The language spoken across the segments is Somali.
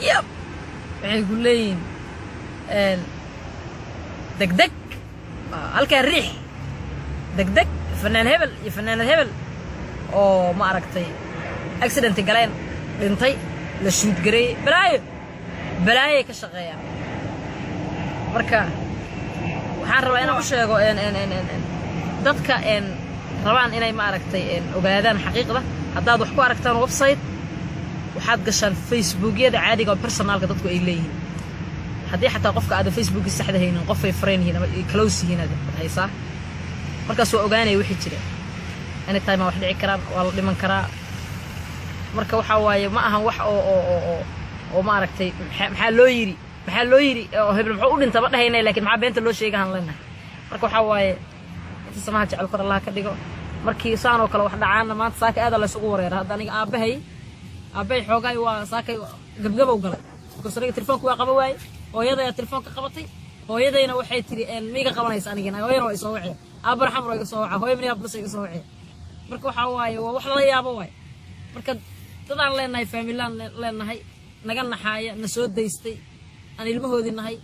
Yab, waxay ku leeyihiin degdeg halkaa riix, degdeg fanaan hebel iyo fanaanad hebel oo ma aragtay accident galeen, dhintay, la shoot gareeyey, balaayo balaayay ka shaqeeyaan. Marka waxaan rabaa inaan u sheego dadka rabaan inay ma aragtay ogaadaan xaqiiqda: haddaad wax ku aragtaan website, waxaad gashaan Facebookyada caadiga oo personalka dadku ay leeyihiin. Haddii xataa qofka aadan Facebookii saxda haynin, qofay friend yihiin ama close yihiin aad haysaa, markaas waa ogaanaya wixii jira. Anytime aa wax dhici karaan, waa la dhiman karaa. Marka waxaa waaye, ma ahan wax oo ma aragtay maxaa loo yiri, maxaa loo yiri oo hebel muxuu u dhinta ma dhahayna, laakiin maxaa beenta loo sheegahan leenahay. Marka waxaa waaye, inta samaha jecel kor Allah ka dhigo. Markii saan oo kale wax dhacaana, maanta saaka aada la isugu wareera. Hadda aniga aabbahay xoogaay waa saakay gabgabow galay, because aniga telefoonka waa qaba waaye, hooyadayaa telefoonka qabatay. Hooyadayna waxay tiri, "Miiga qabanaysa anigana?" Hooyana waa isoo wacee, aabbana Xamar waa iga soo waca, hooyo Minneapolis iga soo wacee. Marka waxaa waaye, waa wax lala yaabo waaye. Marka dadaan leenahay, faamilaan leenahay, naga naxaaya, na soo daystay, aan ilmahoodii nahay.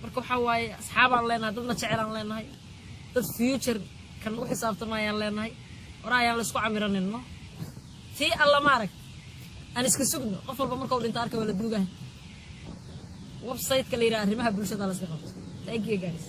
Marka waxaa waaye, asxaabaan leenahay, dadna jecelaan leenahay, dad future kan lagu xisaabtamayaan leenahay. Hore ayaan la isku camiraninno tii alla maarag aan iska sugno. Qof walba marka uu dhinta arka waa la duugaha. Website-ka la yidhaha arrimaha bulshada la iska qabto. Thank you, guys.